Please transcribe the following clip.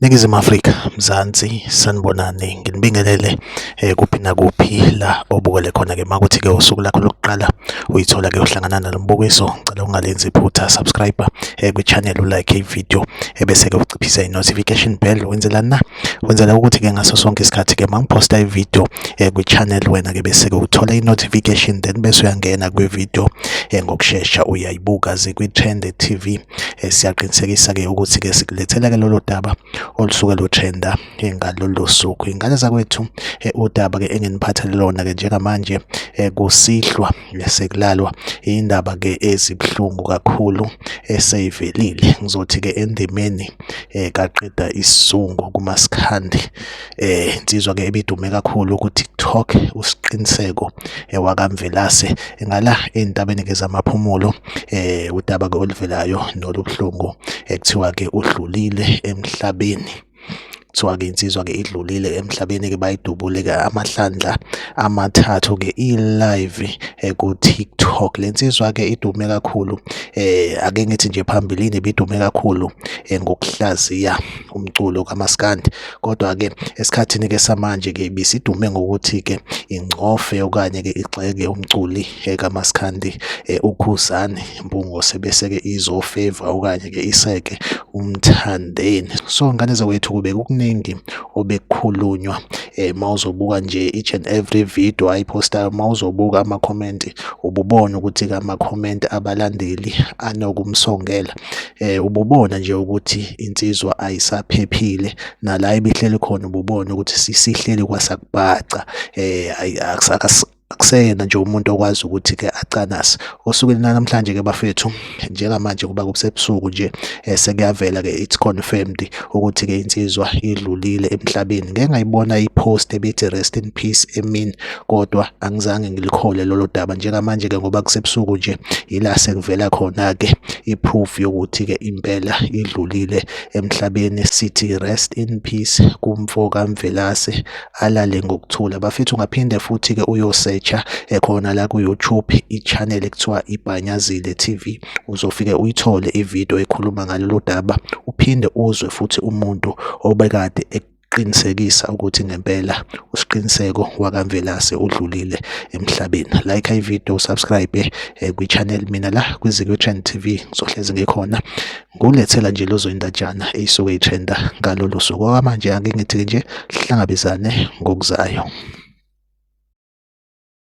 Ningizimu Afrika, Mzansi, sanibonani, nginibingelele kuphi nakuphi la obukele khona-ke. Makuthi-ke usuku lakho lokuqala uyithola-ke uhlangana nalo mbukiso, ngicela ungalenzi iphutha, subscribe kwi-channel, ulike i-video, ebese-ke uciphisa i-notification bell. Wenzelani na? Wenzela ukuthi-ke ngaso sonke isikhathi-ke mangiphosta i-video kwi-channel, wena-ke bese-ke uthola i-notification, then bese uyangena kwi-video ngokushesha uyayibuka. Zikwi-Trend TV, siyaqinisekisa-ke ukuthi-ke sikulethela-ke lolo daba olusuke lutrenda ngalolo suku. Ingane zakwethu, udaba-ke enginiphathele lona-ke njengamanje kusihlwa sekulalwa, indaba-ke ezibuhlungu kakhulu eseyivelile, ngizothi-ke endimeni kaqeda isizungu kumaskandi, insizwa-ke ebidume kakhulu ku-TikTok, uSiqiniseko wakaMvelase ngala ey'ntabeni-ke zamaphumulo. Udaba-ke oluvelayo nolubuhlungu, ekuthiwa-ke udlulile emhlabeni. Kuthiwa-ke insizwa-ke idlulile emhlabeni-ke, bayidubule-ke amahlandla amathathu-ke i-live ku-TikTok. Le nsizwa-ke idume kakhulu, ake ngithi nje phambilini ibidume kakhulu ngokuhlaziya umculo kamaskandi, kodwa-ke esikhathini-ke samanje-ke ibisidume ngokuthi-ke ingcofe okanye-ke igxeke umculi kamaskandi uKhuzani Mpungose, bese-ke izofeva okanye-ke iseke uMthandeni. So ngane zakwethu, kube kukuningi obekukhulunywa. Mawuzobuka nje each and every video ayiphostayo, mawuzobuka ama-comment, ububona ukuthi-ke ama-comment abalandeli anokumsongela. Ububona nje ukuthi insizwa ayisaphephile, nala ibihleli khona ububona ukuthi sisihleli kwasakubhaca, akuseyena nje umuntu okwazi ukuthi-ke acanase. Osukwini namhlanje-ke bafethu, njengamanje kuba kusebusuku nje, sekuyavela-ke, it's confirmed ukuthi-ke insizwa idlulile emhlabeni. Ngeke ngayibona i-post ebithi rest in peace emini, kodwa angizange ngilikhole lolo daba. Njengamanje-ke ngoba kusebusuku nje, ila sekuvela khona-ke i-proof yokuthi-ke impela idlulile emhlabeni. Sithi rest in peace kumfo kaMvelase, alale ngokuthula. Bafethu, ungaphinde futhi-ke uyosearcha ekhona la ku-YouTube i-channel ekuthiwa Ibhanyazile TV, uzofike uyithole ividiyo ekhuluma ngalolu daba, uphinde uzwe futhi umuntu obekade ekuqinisekisa ukuthi ngempela uSiqiniseko wakaMvelase udlulile emhlabeni. Like ividiyo, subscribe kwi-channel. Mina la kwiZiko Trend TV ngizohlezi ngikhona ngulethela nje lezo indatshana eyisuke itrenda ngalolu suku. Okwamanje ake ngithi nje hlangabezane ngokuzayo.